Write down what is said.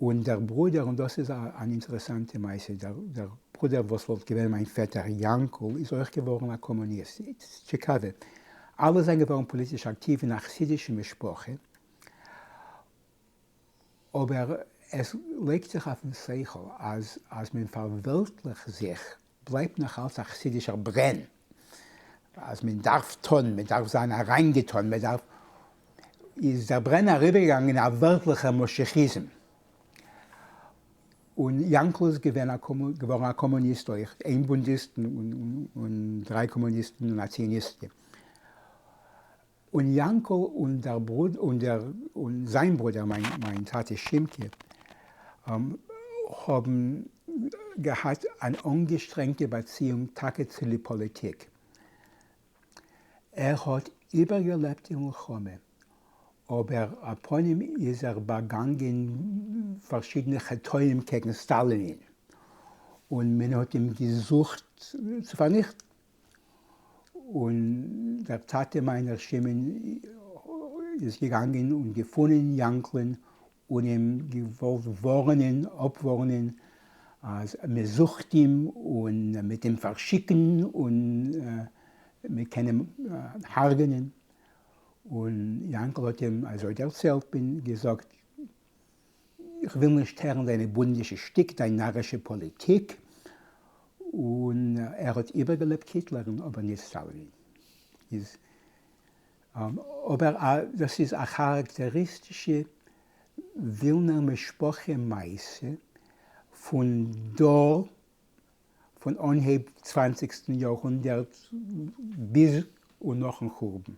און דער ברודער, און דאס איז אן אינטערעסאנטע מעשה, דער ברודער וואס וואלט געווען מיין פעטער יאנקל איז אויך געווארן א קאמוניסט, טשיקאווע, אלע זענען געווארן פאליטיש אקטיוו אין א חסידישע משפחה, אבער עס לייגט זיך אויפן שכל אז אז מען פארוועלטליכט זיך בלייבט נאך אלץ א חסידישער ברען, אז מען דארף טון, מען דארף זיין אריינגעטון, מען דארף, איז דער ברען אריבערגעגאנגען אין א וועלטליכער משיחיזם, און יאנקל איז געווען א געווארן א קאמוניסט אויך, איין בונדיסט און דריי קאמוניסטן און א ציוניסטקע. און יאנקל און דער ברוד און דער און זיין ברודער מיין מיין טאטע שימקע האבן געהאט אן אנגעשטרענגטע באציאונג טאקע צוליב פאליטיק. ער האט איבערגעלעבט די מלחמה, אבער א פנים איז ער באגאנגען פארשידענע חטאים קעגן סטאלינען, און מען האט אים געזוכט צו פארניכטן. און דער טאטע מיינער שמעון איז געגאנגען און געפונען יאנקלען און אים געוואלט ווארענען, אפווארענען, אז מען זוכט אים און מען וועט אים פארשיקן און מען קען אים הרג'נען. און יאנקל האט אים, אזוי דערציילט מען, געזאגט, איך וויל נישט הערן דיינע בונדישע שטיק, דיין נארישע פאליטיק, און ער האט איבערגעלעבט היטלערן אבער נישט סטאלינען. איז אבער דאס איז א כאראקטעריסטישע ווילנער משפחה מעשה פון דור פון אנהייב צוואנציגסטן יארהונדערט ביז און נאכן חורבן.